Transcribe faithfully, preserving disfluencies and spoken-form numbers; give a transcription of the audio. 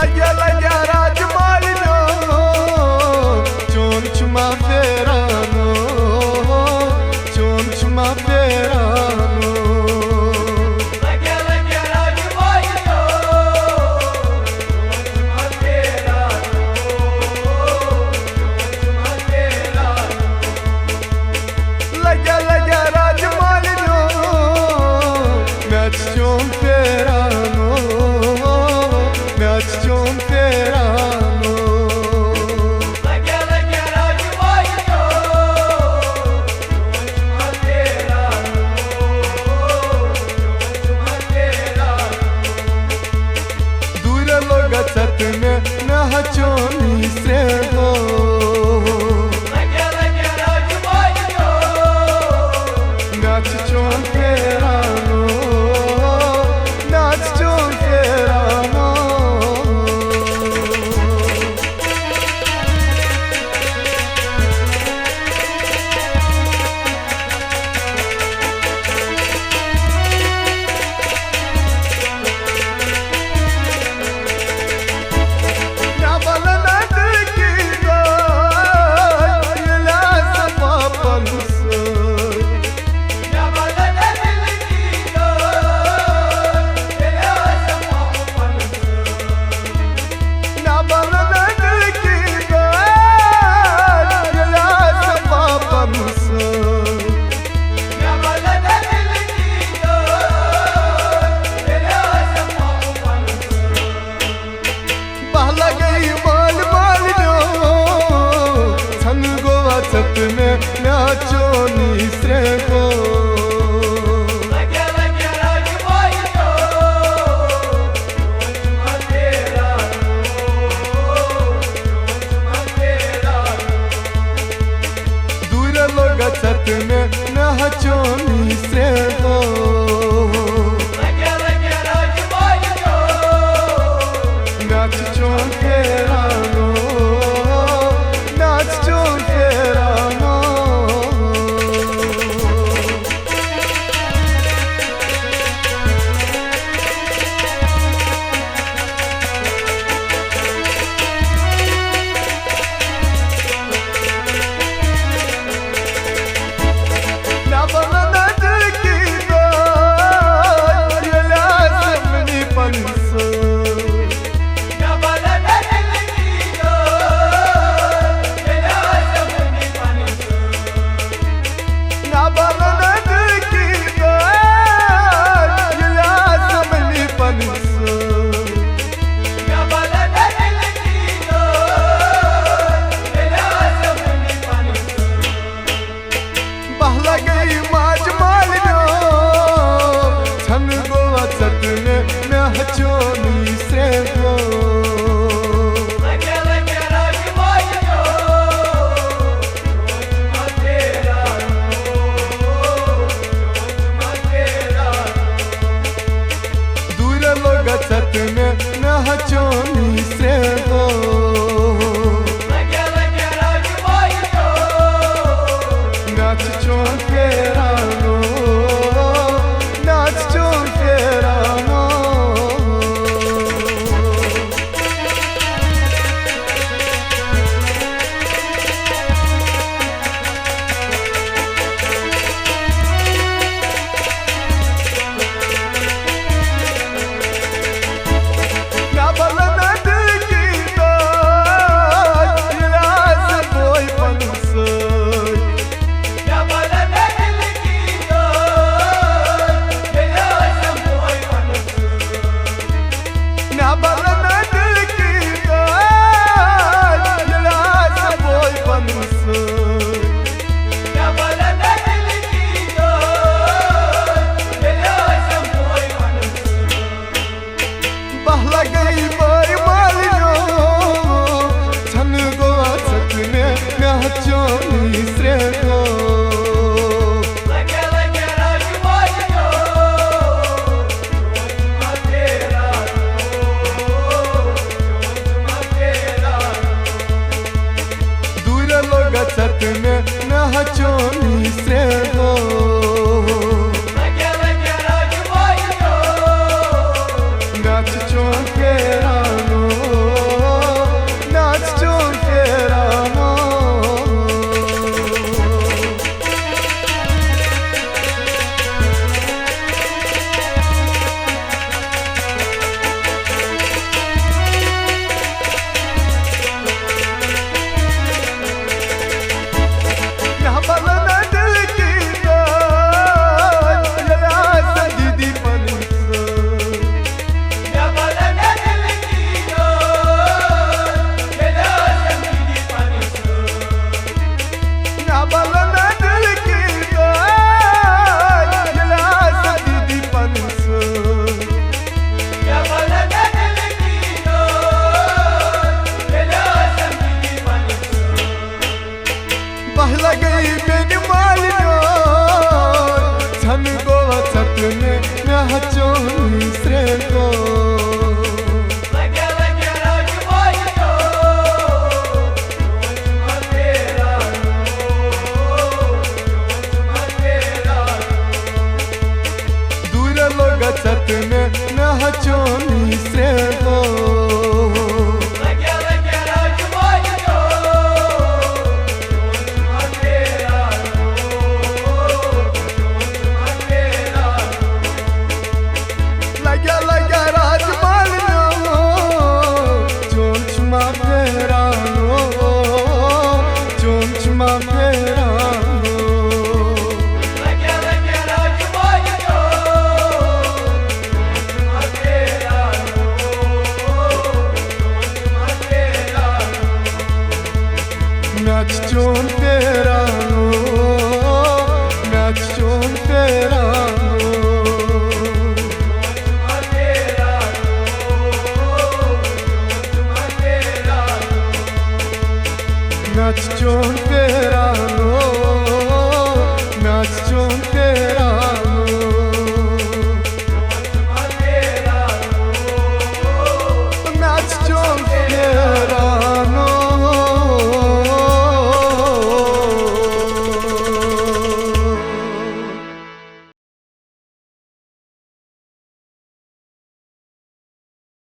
لگیا لگیا راج مالنیو، چون چھُ ما پھیرانو، چون چھُ ما پھیرانو۔ لگیا لگیا راج مالنیو، چون چھُ ما پھیرانو، چون چھُ ما پھیرانو۔ لگیا لگیا راج مالنیو، مےٚ چھُ چون پھیرانو، مےٚ چھُ چون پھیرانو۔ لگیا لگیا راج مالنیو، چون چھُ ما پھیرانو، چون چھُ ما پھیرانو۔ دوٗرِ لوٚگ ژَتہٕ مےٚ، مےٚ ہا چون یہِ سرٛیہہ ہو۔ مےٚ چھُ چون پھیرانو، مےٚ چھُ چون پھیرانو۔ بہٕ لگے مال مالنیو، ژھن گوٚو ژَتہٕ مےٚ، مےٚ چون یہِ سرٛیہہ ہو۔ دوٗرِ لوٚگ ژَتہٕ مےٚ، مےٚ ہا چون یہِ سرٛیہہ ہو۔ مےٚ چھُ چون پھیرانو، مےٚ چھُ چون پھیرانو۔ بہٕ لگے ماج مالنیو، ژھن گوٚو ژَتہٕ مےٚ، مےٚ ہا چون یہِ سرٛیہہ ہو۔ دوٗرِ لوٚگ ژَتہٕ مےٚ، مےٚ ہا چون یہِ سرٛیہہ ہو۔ مےٚ چھُ چون پھیرانو، مےٚ چھُ چون پھیرانو۔ بہٕ لگے بٲے مالنیو، ژھن گوٚو ژَتہٕ مےٚ، مےٚ ہا چون یہِ سرٛیہہ ہو۔ دوٗرِ لوٚگ ژَتہٕ مےٚ، مےٚ ہا چون یہِ سرٛیہہ ہو۔ مےٚ چھُ چون پھیرانو، سرٛیٚہو۔ لگیا لگیا راج مالنیو، چون چھُ ما پھیران، چون چھُ ما پھیران۔ مےٚ چھُ چون پھیران، مےٚ چھُ چون پھیران۔ مےٚ چھُ چون پھیران۔